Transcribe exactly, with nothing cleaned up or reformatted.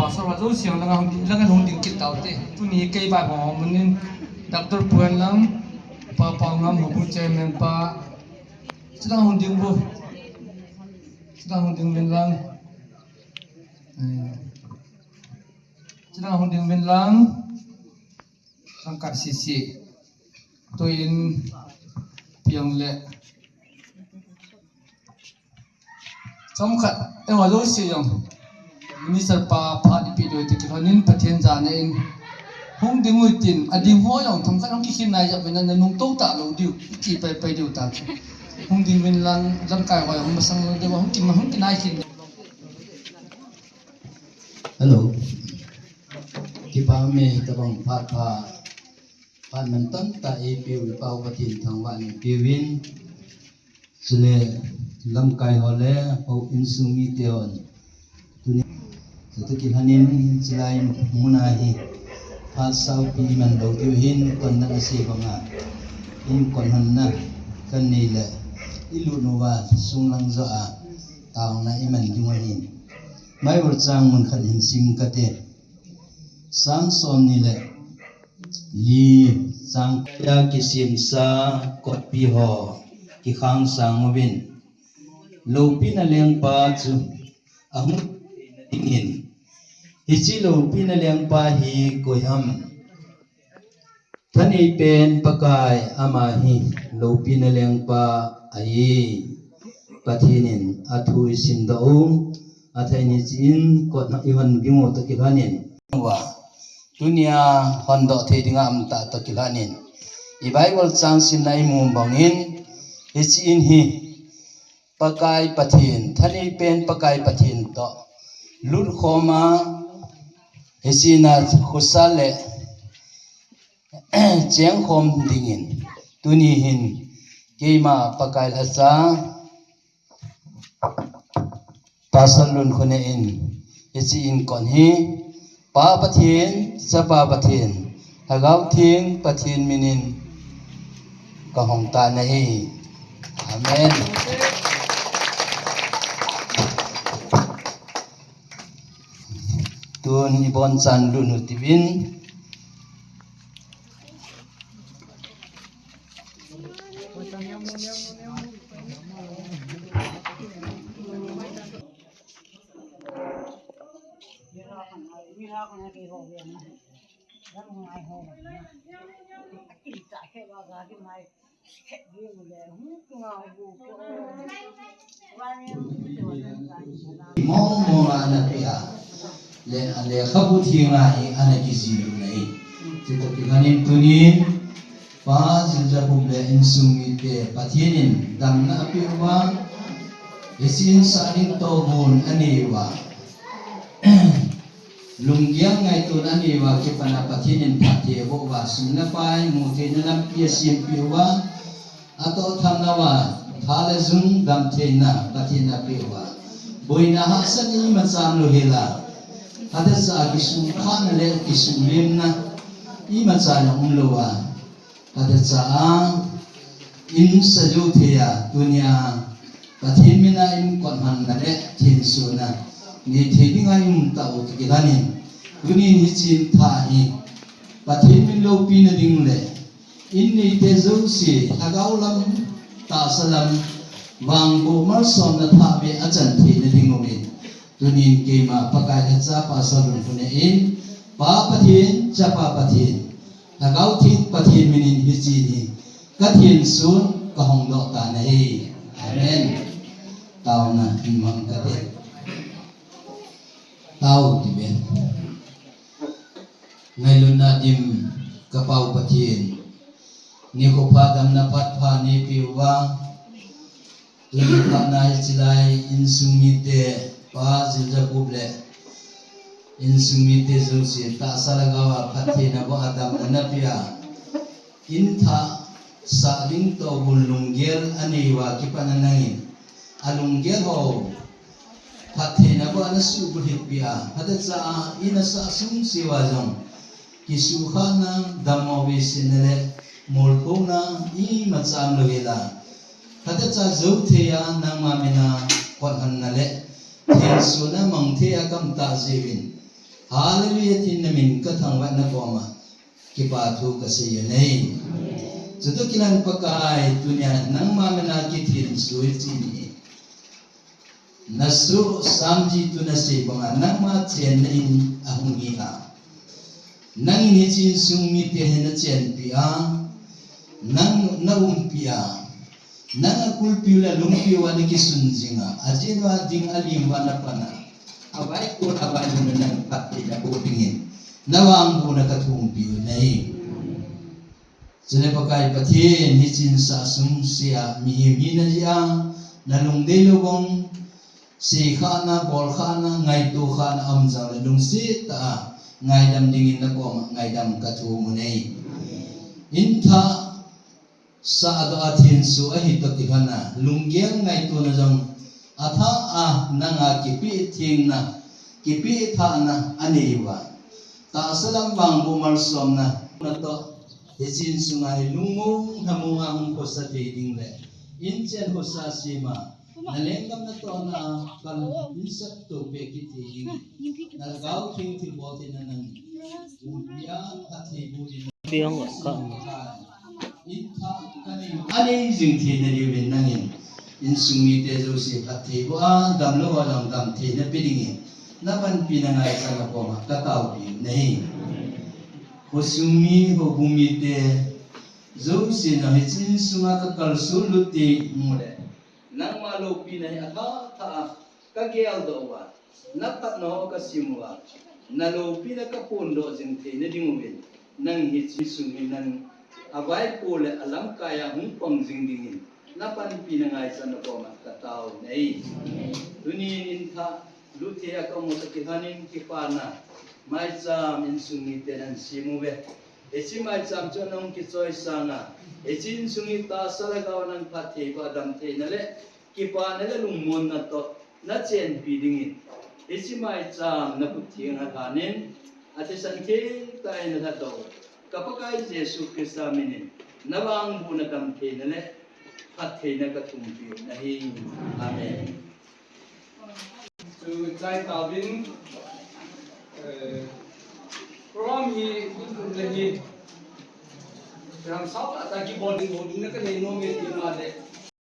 Pastor ho jouse langa hung ding, langa hung ding kit taute. Tuni kei vaihom uva hin Doctor Pu Henlam, Pa Paongam, Hobu Chairman pa. Chulanga hung ding uvin. Chulanga hung ding uvin lang. Eh. Chulanga hung ding uvin lang. Lamkai sese. Tuin piang le. Chomkhat, eiho jouse jong. Minister pa phat ipi doi ti kilhonin Pathen jana in. Hung ding uvin tin, ading ho jong themkhat hung kikhin nai jep uvin, nanung tou talou diu, kipaipai diu ta. Hung ding uvin lang, lamkai ho jong masang lou diu, hung kin, hung kinai khin. Hello. Kipa ume, tabang phat pha. Phat mantam tah eipeu, i Pau Pathen thangvahna peuvin. Chule lamkai ho le, hou insung mite hon. Tuni, chuti kilhonin, chulai muna hi. Phat saupi iman lou diu hin, kon dang asei banga. Inkon honna, kan nei le. Ilut uva, sunglang joh a. Taona iman diu ahin. Bible chang mun khat hin sim kate. Sam somni le li chang. Kaya kisemsa kotpi ho kikhang sang uvin. Loupina lengpa chu ahung dingin. Hiche loupina lengpa hi koi ham? Thaneipen Pakai ama hi loupina lengpa ahi. Pathen in athu isim doh u, athei ni chin kot na ihon ding u toh kilhonin. Tunia hondoh thei dinga um tah toh kilhonin. I Bible chang simna imu bangin, hiche in hi Pakai Pathen, thaneipen Pakai Pathen toh lut khom a, hiche in a khosa le cheng khom dingin, tuni hin keima Pakai lhacha, Pastor Lunkhonei in, hiche in kon hi, Pa Pathen, Chapa Pathen, Lhagao Theng Pathen minin kahong tan ahi. Amen. Tun ibonchan lhun u hite uvin. Mong mong a ana pia, le, alekhabu theng a hi ana kijih lutna ahi. Chutoh kilhonin tunin, Pa Jiljakhup le insung mite Pathen in damna apeh uva, hiche in sah ding tohgon anei uva. Lunggel ngaito anei uva, kipana Pathen in phatthei aboh uva, sum le pai, mu theina lampi asempeh uva, atoh thamna uva, tha le jung damtheina Pathen in apeh uva. Boina hahsatna imacha umlou hela. Hatah cha kisukhahna le kisuhlemna imacha jong umlou uva. Hatah cha a, in sa jou thei a, tunia, Pathen mina in kot honna le, thensohna, nei thei dinga i um tau toh kilhonin. Tunin hiche in thah hi, Pathen min loupina ding le, in neite jouse, lhagao lam, tahsa lam, vangboh malsomna thah beh achan theina ding uvin. Tunin keima Pakai lhacha Pastor Lunkhonei in, Pa Pathen, Chapa Pathen, Lhagao Theng Pathen minin hiche hi kathensoh kahong doh tan ahi. Amen. Taona imang kate. Tao ti ben. Ngailutna dim ka Pau Pathen. Nikho pha damna phat pha neipeh uva. Tuni phat na hiche lai insung mite Pa Jiljakhup le insung mite jouse tahsa lhagao a phattheina boh a damna napeh a. In thah sah ding tohgon lunggel anei uva kipana nangin. Alunggel ho phattheina boh a nasuh bulhit peh a. Hatah cha a in asah sung seuva jong. Kisukhahna, dammo veisetna le molphouna imacha umlou hela. Hatah cha jou thei a nangma mina kot honna le thensohna mang thei a kaum tah jeh uvin. Hallelujah, tin na min ka thangvah na koma kipa thu ka sei u ahi. Chutoh kilhon Pakai, tunia nangma mina kithenso i chi ni. Na soh samji tu na sei banga nangma chenna in ahung hi a. Nangin hiche insung mite hi na chenpi a. Nang na umpi a. Nang a kulpiu le lungpiu a na kisun jing a, ajeh uva ding a lim uva na pan a, a vaikon a vailhun a nang phatthei na boh dingin, na vangbohna ka thumpi u ahi. Chule Pakai Pathen, hiche insung sung sea mihem hina jeh a, na lungdei lou bang, seikhahna, bolkhahna, ngaito khahna, aum jongle lungset tah a ngaidam dingin na koma ngaidam ka thum u ahi. Inthah sa a doh a thenso ahi toh kilhon a, lunggel ngaitona jong athah a nanga kipeh thengna, kipeh thahna anei uva. Tahsa lam vangboh malsomna, natoh, hiche insunga hi lungmong lhamong a hung khosa thei ding le, inchen khosa sema, na lenggam natohna a kal insep to peh kit thei ding, na Lhagao Theng thilbol theina nang umpi a, phatthei boh ding. Piang ka. Anei jing theina diuvin nangin, insung mite jouse phatthei boh a, damlou ho jong damtheina pe dingin, na panpina ngaichat na koma ka taopi u ahi. Khosung mi, houbung mite jouse jong hiche insunga ka kalson lut teng uleh, nangma loupina hi athah thah a ka geldoh uva, na phatna ho ka sim uva, na loupina ka phondoh jing theina diuvin, nang hiche insung hi nang a vaipo le a lamkai a hung pang jing dingin, na panpina ngaichat na koma ka tao u ahi. Tunin inthah lut thei a ka um u toh kilhon in kipana maicham insung mite nang sem uve. Hiche maicham chu nang kichoi sanga, hiche insung hi tahsa Lhagao nang phatthei boh a damtheina le kipana le lungmonna toh na chenpi dingin, hiche maicham na khut theng a lhanin, athisan theng tah in na lhadoh u ka Pakai Jesu Christa minin, na vangbohna damtheina le phattheina ka thumpi u ahi. Amen. Chu chai tauvin, eh, program hi, le hi, ram sao tah tah kibol ding, bol ding na ka nei nom e ti ma le.